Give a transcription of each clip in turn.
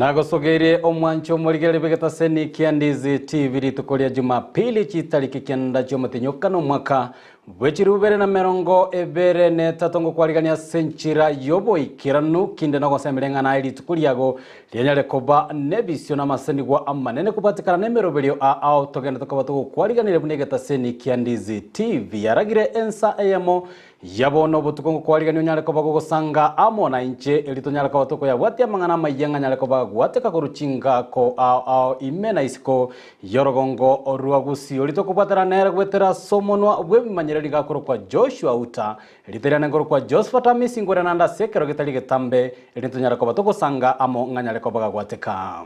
Nagosogeire omwancho omorigereria bw'egetaseni kia Ndizi TV rituko ria Jumapili chitariki kenda chi'omotinyokano omwaka bw'echirubere na 23 ngokwarigania ase enchera y'oboikeranu kinde nogosemeria ng'a naye rituko riago rianyare koba nebisio na amasenigwa amanene kobwatekana nemeroberio a ao togende tokoba togokwariganirie buna egetaseni kia Ndizi TV yaragire ensa eyemo Ya bono obotuko ngokwarigania onyare koba gogosanga amo nainche, erio tonyare koba tokoyabwatia amang'ana amayia ng'a anyare koba agwateka korwa chingako ao ao ime na isiko y'orogongo rwa Gusii. Oria tokobwatana nere goetera ase omonwa bw'ebimanyererio gakorokwa Joshua Uta, erieta riane nkorokwa Josephat Amisi nkwere naende ase ekero getari getambe, erinde tonyare koba togosanga amo ng'a anyare koba gagwateka.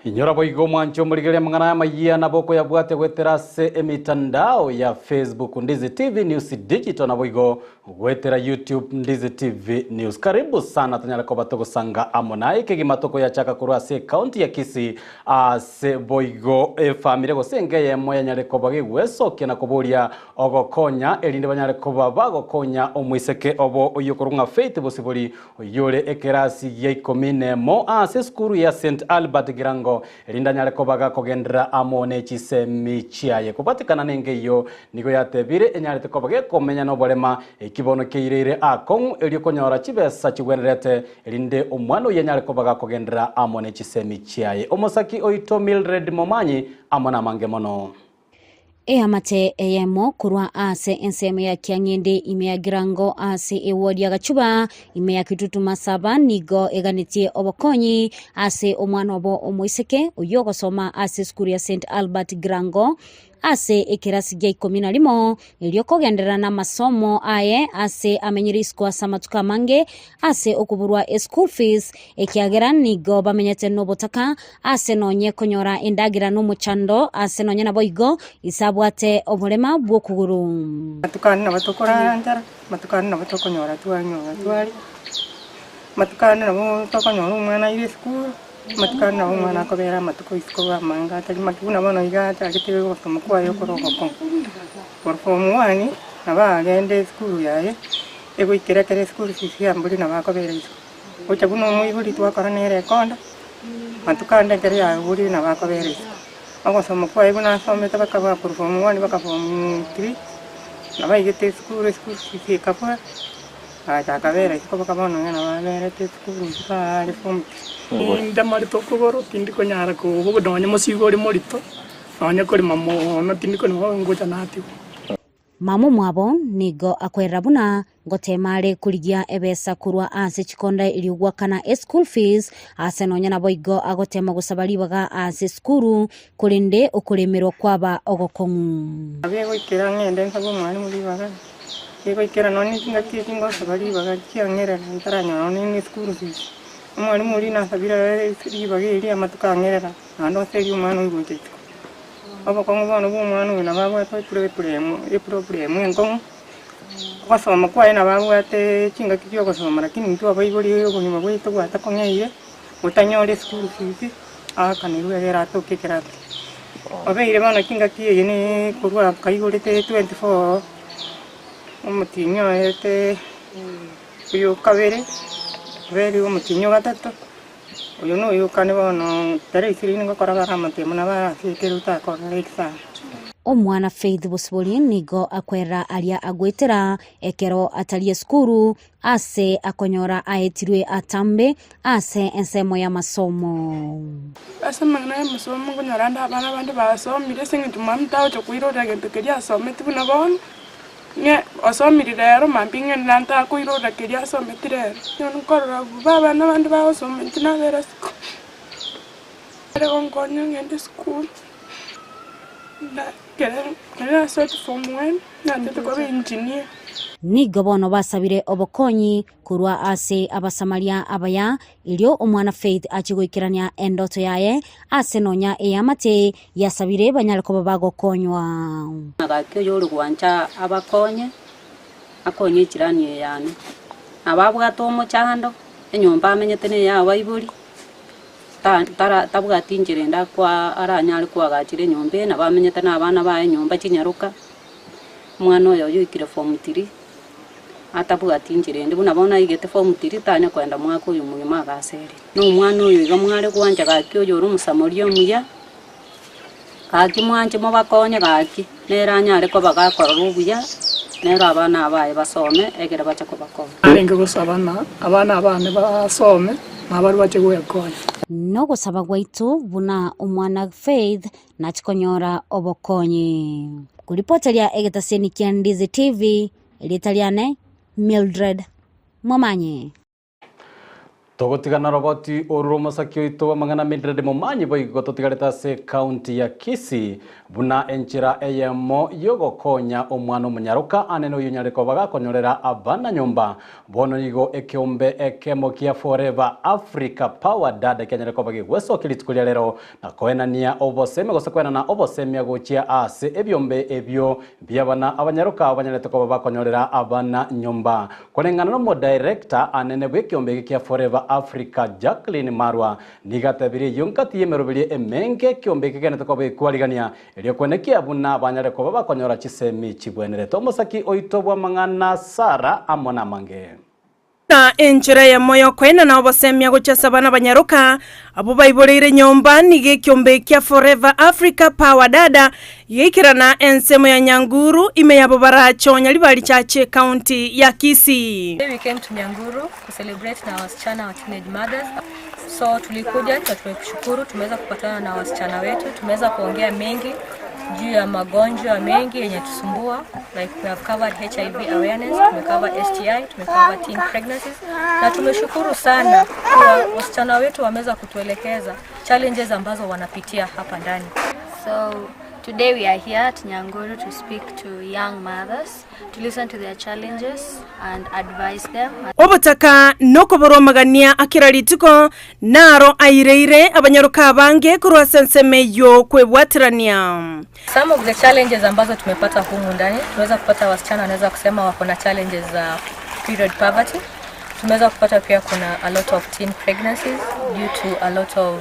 Inyora boigo omwanche omorigereria amang'ana aya amayia nabo okoyabwatia goetera ase emitandao ya Facebook Ndizi TV News Digital naboigo goetera YouTube Ndizi TV News. Karibu sana tonyare koba togosanga amo naye kegima tokoyachaka korwa ase ecounty ya Kisii ase boigo efamiri gose enka eyemo yanyare koba gegwesokia na koboria ogokonya erinde banyare koba bagokonya omoiseke obo oyio okorokwa ng'a Faith Bosibori oyore ekerasi gia ikomi nemo ase esukuru ya St Albert Girango erinde anyare koba gakogenderera amo ne chisemi chiaye. Kobatekana nenka eyio nigo yatebire enyarete koba gekomenya noborema eki bono keireire akong'u erio konyora chibesa chigwenerete erinde omwana oyio anyare koba gakogenderera amo ne chisemi chiaye. Omosaki oito Mildred Momanyi amo namange mono. Eamate eyemo korwa ase ensemo ya Kiang'ende ime ya Girango ase eward ya Gachuba ime ya Kitutu Masaba nigo eganetie obokonyi ase omwana obo omoiseke oyio ogosoma ase esukuru ya St Albert Girango ase ekerasi gia ikomi na rimo erio kogenderera namasomo aye ase amenyire isiko ase amatuko amange ase okoborwa eschool fees ekiagera nigo bamenyete nobotaka ase nonye konyora endagera nomochando ase nonye naboigo ise abwate oborema bw'okogoro. Amatuko ane nabo tokorara nchara, amatuko ane nabo tokonyora twanyora twaria, amatuko ane nabo tokonyora omwana aire esukuru, amatuko ane nabo omwana akobera amatuko isiko amange atari make buna bono iga achagete ogosoma kwaye okore ogokong'u. Korwa form one, nabo agende esukuru yaye, egoikera ekero eschool fees yambori nabo akobera isiko. Gocha buna omoibori twakora nere ekonda, matuko ande ekero yaborire nabo akobera isiko. Ogosoma kwaye buna asomete mpaka bakorwa form one mpaka form three, nabo aigete esukuru, eschool fees ekabora, agacha akabera isiko mpaka bono onye nabo aberete esukuru mpaka are form three. Ndemarete okogoro tindi konyara kobogoria nonye mosigo ore morito, nonye korema mono tindi korema ngocha natigwa. Mama omwabo nigo akwerera buna ngoteema are korigia ebesa korwa ase chikonda erio goakana eschool fees ase nonya naboigo agotema gosaba ribaga ase esukuru korende okoremerwa kwaba ogokong'u. Nabo egoikera ng'ende nsabe omwalimu ribaga, egoikera nonye ne chingaki echi ngosaba ribaga chiang'erera ntaranyora nonye ne eschool fees. Omwalimu oria nasabire ribaga erio amatuko ang'erera naende oserie omwana oyo gocha isiko. Obokong'u bono bwa omwana oyo nabo abwate eproblem eproblem enkong'u, ogosoma kwaye nabo abwate chingaki chia ogosoma lakini intwe abaibori obogima bwaito bwatakong'eire, otanyore eschool fees, aakanerwe egere atoke ekerasi. Obeire bono chingaki eye ne korwa kaigorete 24 omotienyi oete oyo kabere, obeire omotienyi ogatato. Oyo noyokane bono, tari isiraini ngokora bare amatemo nabo arase ekero otakorora exam. Omwana Faith Bosibori nigo akwerera aria agoetera ekero atari esukuru ase akonyora aetirwe atambe ase ensemo y'amasomo. Ase amang'ana y'amasomo nkonyora ande abana bande basomire ase eng'encho mwami tagocha koirorera gento keria asometi buna bono. Ng'e osomire rero mambia ng'ende naende takoirorera keria asometi rero. Bono nkorora bobe abana bande bagosoma inche nabere isiko, are gonkonya ng'ende esukuru, na ekero ekero nasoete form one, nachete koba engineer. Nigo bono basabire obokonyi korwa ase Abasamaria abaya, erio omwana Faith achie goikerania endoto yaye ase nonya eamate yasabire banyare koba bagokonywa. Gaki oyore gwancha abakonye, akonye echirani eye yane. Nabo abwate omochando, enyomba amenyete neye abaibori, Ta tara tabwati inchera ende akoa aranyare koagachera enyomba eye, nabo amenyete na abana baye nyomba chinyaroka, omwana oyo oikire form three, atabwati inchera ende, buna bono aigete form three tanya koenda mwaka oyo omogima agaserire. Na omwana oyo iga mware gwancha gaki oyo ore omosamoria omuya, gaki mwanche mobakonye gaki, nere anyare koba gakorora obuya, nere abana aba baye basome egere bache kobakonya. Narenge gosaba ng'a abana abane basome, na baria bache gwekonya. Nogosaba gwaito buna omwana Faith nache konyora obokonyi. Koripoteria egetaseni kia Ndizi TV, erieta riane Mildred Momanyi. Togotigana roboti oru rw'omosaki oito bw'amang'ana Mildred Momanyi boigo totigarete ase ekaunti ya Kisii buna enchera eyemo y'ogokonya omwana omonyaroka ane noyio onyare koba gakonyorera abana nyomba. Bono nigo ekeombe ekemo kia Forever Africa Power Dada kianyare koba gegwesokia rituko ria rero na koenania obosemi gose koenana obosemia gochia ase ebiombe ebio bi'abana abanyaroka abo banyarete koba bakonyorera abana nyomba. Koreng'ana n'omodirector anene bw'ekeombe eke kia Forever Africa Jacqueline Marwa nigo atebirie eyio ngati y'emeroberio emenge ekeombe eke kegenete koba ekwarigania erio kwenekia buna banyare koba bakonyora chisemi chibwenerete. Omosaki oito bw'amang'ana Sarah amo namange. Na enchera eyemo y'okoenana obosemia gochia ase abana banyaroka abwo baiboreire nyomba nigo ekiombe kia Forever Africa Power Dada geikerana ensemo ya Nyanguru ime yabo baracho Nyaribari Church County ya Kisii. Today we came to Nyanguru ku celebrate na wasichana wa teenage mothers. So tulikuja na tumekushukuru, tumeweza kupatana na wasichana wetu, tumeweza kuongea mengi juu ya magonjwa mengi yenye tusumbua like we have covered HIV awareness, tumecover STI, tumecover teen pregnancies na tumeshukuru sana kuwa wasichana wetu wameweza kutuelekeza challenges ambazo wanapitia hapa ndani. So today we are here at Nyanguru to speak to young mothers, to listen to their challenges and advise them. Obotaka nokoborwa amagania a kera rituko, naro aireire abanyaroka abange korwa ase ensemo eyio kwebwaterania. Some of the challenges ambazo tumepata humu ndani, tumeweza kupata wasichana wanaweza kusema wako na challenges za period poverty. Tumeweza kupata pia kuna a lot of teen pregnancies due to a lot of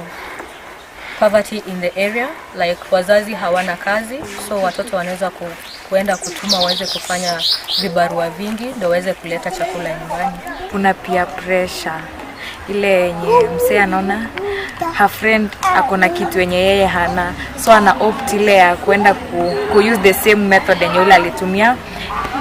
poverty in the area like wazazi hawana kazi so watoto wanaweza ku, kuenda kutuma waweze kufanya vibarua vingi ndio waweze kuleta chakula nyumbani. Kuna peer pressure ile yenye msee anaona her friend ako na kitu yenye yeye hana, so ana opt ile ya kuenda ku, ku use the same method yenye ule alitumia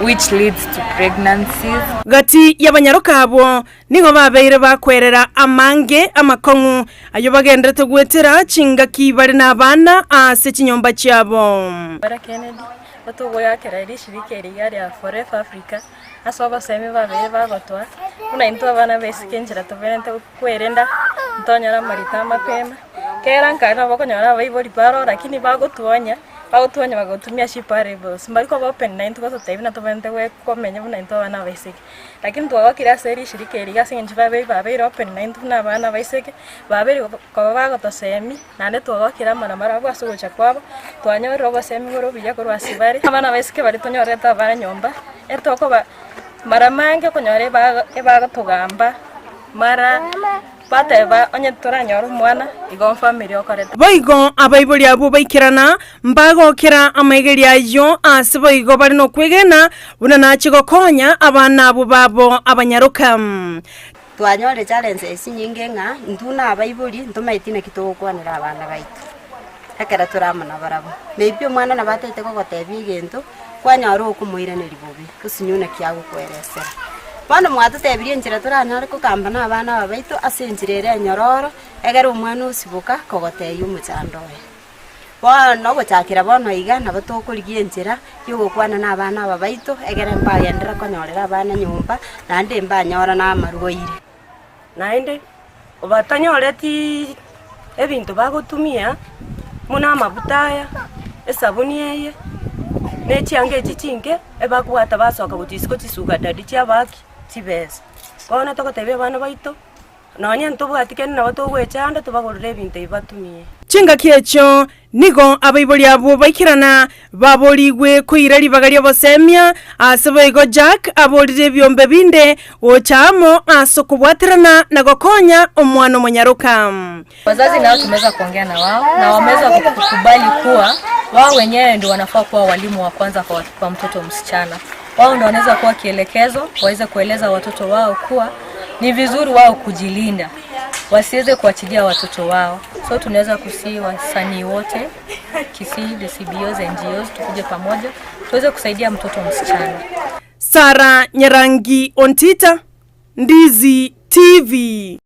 which leads to pregnancies. Gati y'abanyaroka abwo nigo babeire bakwerera amange amakong'u ayio bagenderete goetera chingaki bare nabana ase chinyomba chiabo. Bara Kennedy, otogoyakera rishirika eri iga ria Forever Africa, ase obosemi babeire bagotoa, buna intwe abana baiseke enchera tobenerete kwerenda, ntonyore amarito amapema, kera nkare nabo okonyora abaibori baro lakini bagotuonya, bagotuonya bagotumia chiparables, mbari koba open naintwe gototebia buna tobenerete gwe komenya buna intwe abana abaiseke. Lakini twagokire ase rishirika eri iga ase eng'encho babeire babeire open naintwe buna abana abaiseke, babeire koba bagotosemia, naende twagokire amo nabarabwo ase ogocha kwabo, twanyorire obosemi bore obuya korwa ase bare. Abana abaiseke baria tonyorete abare nyomba, etokoba mara mange okonyora eba ebagotogamba, mara bateba onye toranyore omwana, igo family okorete. Boigo abaibori abwo baikerana, mbagokera amaigerio ayio ase boigo bare nokwegena buna nachie gokonya abana abwo babo abanyaroka. Twanyorire challenges chinyinge ng'a intwe buna abaibori ntomaeti naki togokwanera abana baito ekero tore amo nabarabwo. Maybe omwana nabo ataete gogotebia egento, kwanyora okomoiraneria bobe, osinywe naki agokoeresera. Bono mwatotebirie enchera toranyare kogamba na abana aba baito ase enchera ere enyororo, egere omwana osiboka kogotebia omochando oye. Bono gochakera bono iga nabo tokorigia enchera yogokwana na abana aba baito, egere mbagenderere konyorera abana nyomba, naende mbanyora na amarwaire. Naende obatanyoreti ebinto bagotumia, buna amabuta aya, esabuni eye, ne chianga echi chinke, ebakobwata basoka gochia isiko chisugar daddy chiabaki chibesa. Bono togotebia abana baito, nonye ntobwati kende nabo togoechanda tobagorere ebinto ebi batumie. Chingaki echio nigo abaibori abwo baikerana baborigwe koira ribaga ri'obosemia, ase boigo Jack aborire ebiombe binde gocha amo ase okobwaterana na gokonya omwana omonyaroka. Wazazi nao tumeweza kuongea na wao na wameweza kukubali kuwa wao wenyewe ndio wanafaa kuwa walimu wa kwanza kwa, kwa mtoto msichana. Wao ndio wanaweza kuwa kielekezo, waweze kueleza watoto wao kuwa ni vizuri wao kujilinda, wasiweze kuachilia watoto wao. So tunaweza kusii wasanii wote Kisii, the CBOs, NGOs, tukuje pamoja tuweze kusaidia mtoto msichana. Sarah Nyarangi Ontita, Ndizi TV.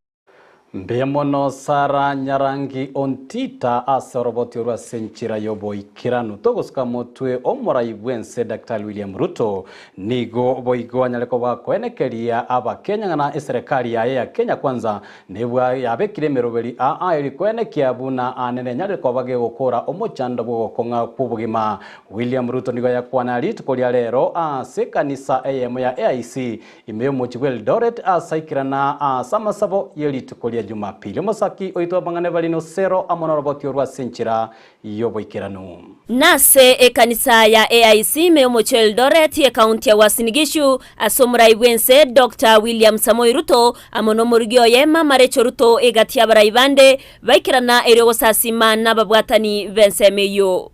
Mbuya mono Sarah Nyarangi Ontita ase oroboti orwo ase enchera y'oboikeranu. Togosuka motwe omorai bw'ense Daktari William Ruto nigo boigo anyare koba koenekeria Abakenya ng'a eserekari yaye ya Kenya Kwanza nebwa yabekire emeroberi aa eri koenekia buna anene enyare koba gegokora omochando bw'ogokong'a kw'obogima. William Ruto nigo yakwana rituko ria rero ase ekanisa eyemo ya AIC Ime y'omochie bw'Eldoret ase aikerana ase amasabo ye rituko ria Jumapili. Omosaki oito amang'ana Evelyn Osero amo noroboti orwo ase enchera y'oboikeranu. Nase ekanisa ya AIC ime y'omochie o Eldoret, ekaunti ya Uasin Gishu, ase omorai bw'ense Doctor William Samoei Ruto amo nomorugi oye Mama Rachel Ruto egati y'abarai bande baikerana erio gosasima nababwatani b'ensemo eyio.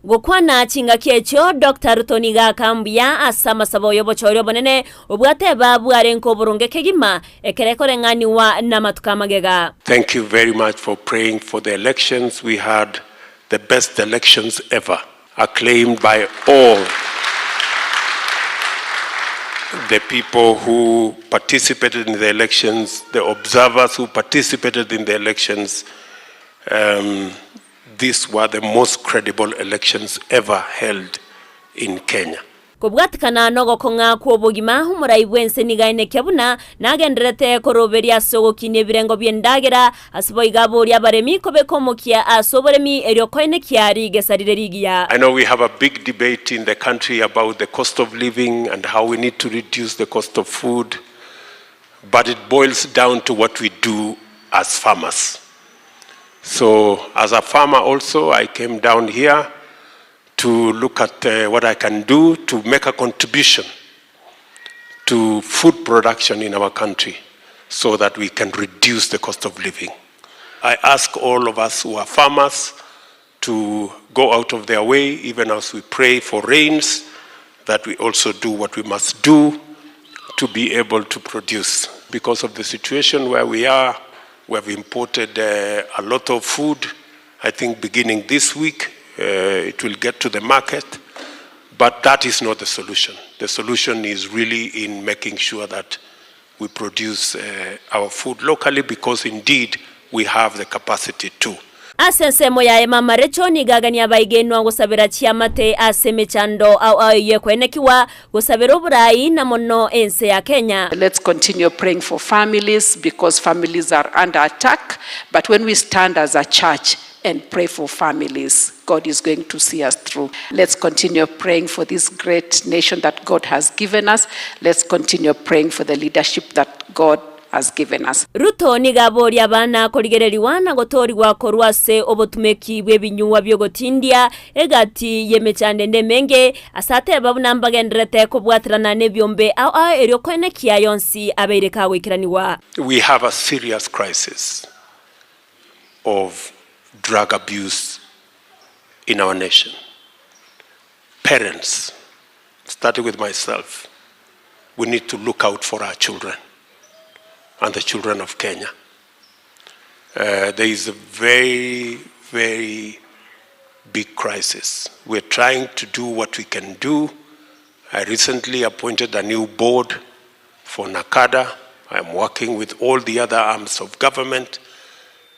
Gokwana chingaki echio, Doctor Ruto nigo aka mbuya ase amasabo y'obochori obonene obwateba bwarenge oboronge kegima ekero ekoreng'aniwa namatuko amagega. Thank you very much for praying for the elections, we had the best elections ever. Acclaimed by all the people who participated in the elections, the observers who participated in the elections. Um, these were the most credible elections ever held in Kenya. Kobwatikana nogokong'a kw'obogima, omorai bw'ense nigo aenekia buna nagendererete koroberia ase ogokinia ebirengo bi'endagera, ase boigo aborie abaremi kobeka omokia ase oboremi erio koenekia rigesa rire rigiya. I know we have a big debate in the country about the cost of living and how we need to reduce the cost of food, but it boils down to what we do as farmers. So as a farmer also, I came down here to look at uh, what I can do to make a contribution to food production in our country so that we can reduce the cost of living. I ask all of us who are farmers to go out of their way, even as we pray for rains, that we also do what we must do to be able to produce. Because of the situation where we are, we have imported uh, a lot of food. I think beginning this week, uh, it will get to the market. But that is not the solution. The solution is really in making sure that we produce uh, our food locally because indeed we have the capacity to. Ase ensemo yaye Mama Rachel nigo agania abaigenwa gosabera chiamate ase emechando ao ao eyio ekoenekiwa gosabera oborai na mono ense ya Kenya. Let's continue praying for families because families are under attack. But when we stand as a church and pray for families, God is going to see us through. Let's continue praying for this great nation that God has given us. Let's continue praying for the leadership that God has given us. Ruto nigo aboria abana korigererigwa na gotoorigwa korwa ase obotumeki bw'ebinyugwa bi'ogotindia egati y'emechando ende emenge, ase ateba buna mbagendererete kobwaterana nebiombe ao ao erio koenekia yonsi abeire kagoikeranigwa. We have a serious crisis of drug abuse in our nation. Parents, starting with myself, we need to look out for our children and the children of Kenya. Uh, there is a very, very big crisis. We're trying to do what we can do. I recently appointed a new board for NACADA. I'm working with all the other arms of government.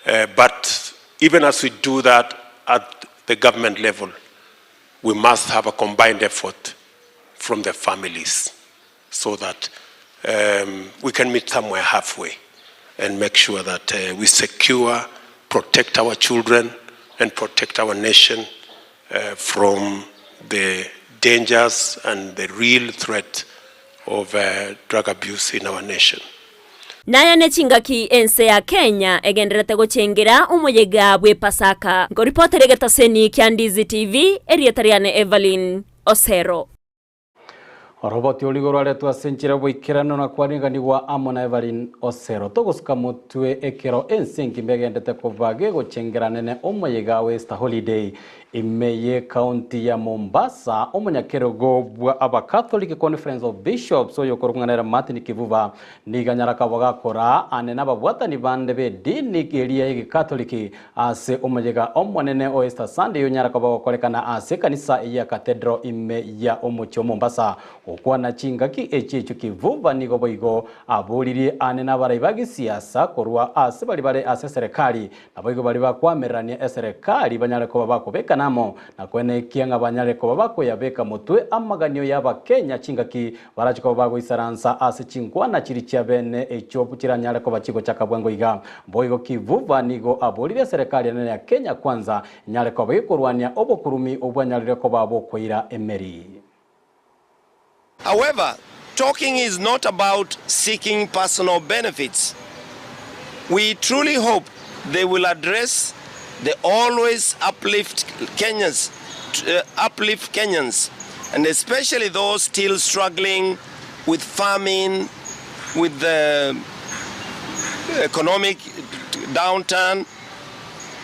Uh, but even as we do that at the government level, we must have a combined effort from the families so that um, we can meet somewhere halfway and make sure that uh, we secure, protect our children, and protect our nation uh, from the dangers and the real threat of uh, drug abuse in our nation. Naya ne chingaki ense ya Kenya egendererete gochengera omoyega bw'Epasaka. Nkoripotera egetaseni kia Ndizi TV, erieta riane Evelyn Osero. Oroboti origo rwaretwe ase enchera y'oboikeranu na kwariganigwa amo na Evelyn Osero. Togosuka motwe ekero ense engima egendete koba gegochengera nene omoyega o Easter Holiday ime ye county ya Mombasa. Omonyakerogo bwa Abacatholic Conference of Bishops oyokorokwa ng'a nere Martin Kivuva nigo anyara koba gakora ane nababwatani bande b'edini eria y'egekatoliki Ase omoyega omonene o Easter Sunday onyara koba gokorekana ase ekanisa ya Cathedral ime ya omochie o Mombasa. Gokwana chingaki echi echio Kivuva nigo boigo aboririe ane nabarai ba gesiasa korwa ase baria bare ase eserekari naboigo baria bakoamererania eserekari banyare koba bakobekana amo na koenekia ng'a banyare koba bakoyabeka motwe amaganio ya abakenya chingaki barache koba bagoisaransa ase chinkwana chiria chia bene echio chiranyare koba chigochaka bwango iga. Boigo Kivuva nigo aborire eserekari enene ya Kenya Kwanza enyare koba gekorwania obokurumi obwanyarire koba bokoira emeri. However, talking is not about seeking personal benefits. We truly hope they will address the always uplift Kenyans, uh, uplift Kenyans, and especially those still struggling with famine, with the economic downturn.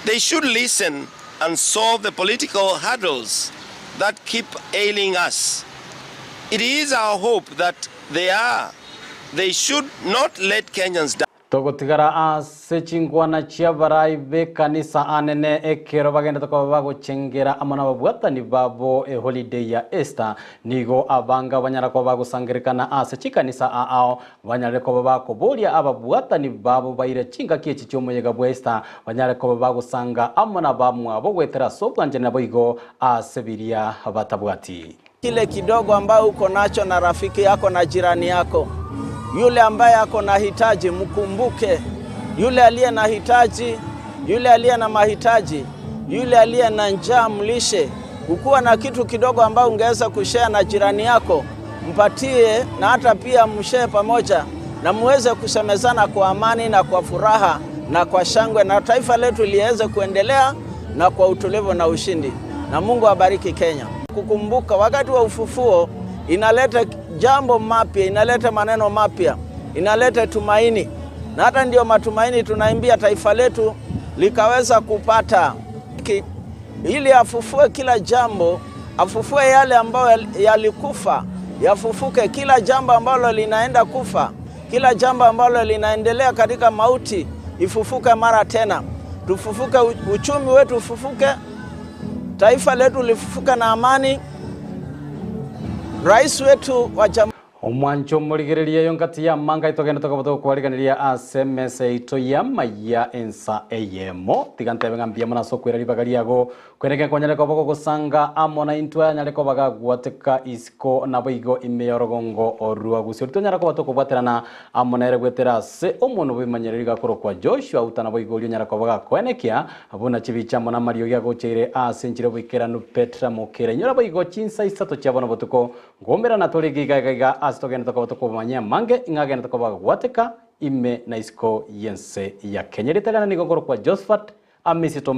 They should listen and solve the political hurdles that keep ailing us. It is our hope that they are. They should not let Kenyans down. Togotigara ase chinkwana chi'abarai b'ekanisa anene ekero bagenderete koba bagochengera amo nababwatani babo eholiday ya Easter. Nigo abange banyara koba bagosangererekana ase chikanisa aao, banyare koba bakoboria ababwatani babo baire chingaki echi chi'omoyega bwa Easter, banyare koba bagosanga amo nabamwabo goetera ase obwanchani naboigo ase biria batabwati. Kile kidogo ambayo uko nacho na rafiki yako na jirani yako, yule ambaye ako na hitaji mkumbuke, yule aliye na hitaji, yule aliye na mahitaji, yule aliye na njaa mlishe. Ukiwa na kitu kidogo ambayo ungeweza kushare na jirani yako mpatie, na hata pia mshare pamoja, na muweze kusemezana kwa amani na kwa furaha na kwa shangwe, na taifa letu liweze kuendelea na kwa utulivu na ushindi. Na Mungu abariki Kenya. Kukumbuka wakati wa ufufuo inaleta jambo mapya, inaleta maneno mapya, inaleta tumaini, na hata ndio matumaini tunaimbia taifa letu likaweza kupata Ki, ili afufue kila jambo, afufue yale ambayo yalikufa, yafufuke kila jambo ambalo linaenda kufa, kila jambo ambalo linaendelea katika mauti ifufuke mara tena. Tufufuke, uchumi wetu ufufuke, taifa letu lifufuke na amani. Rais wetu wa jamhuri Omwancho omorigereria eyo ngati y'amanga togende tokoba togokwariganeria ase emesa yaito y'amaya ensa eyemo. Tiga ntebe ng'a mbuya mono ase okoira ribaga riago, kweneke nkonyare koba gogosanga amo naintwe anyare koba gagwateka isiko naboigo ime y'orogongo orwa gusii. Oria tonyara koba tokobwaterana amo nere goetera ase omonwa bw'ebimanyererio gakorokwa Joshua Uta naboigo oria onyara koba gakoenekia buna chibicha amo namariogi agocheire ase enchera y'oboikeranu Petra Mokera. Inyora boigo chinsa isato chia bono botuko Nkoumerana tore iga iga iga ase togenderete koba tokomanya amange, ng'a agenderete koba agwateka ime na isiko y'ense ya Kenya. Erieta riane nigo nkorokwa Josphat Amisi Tom.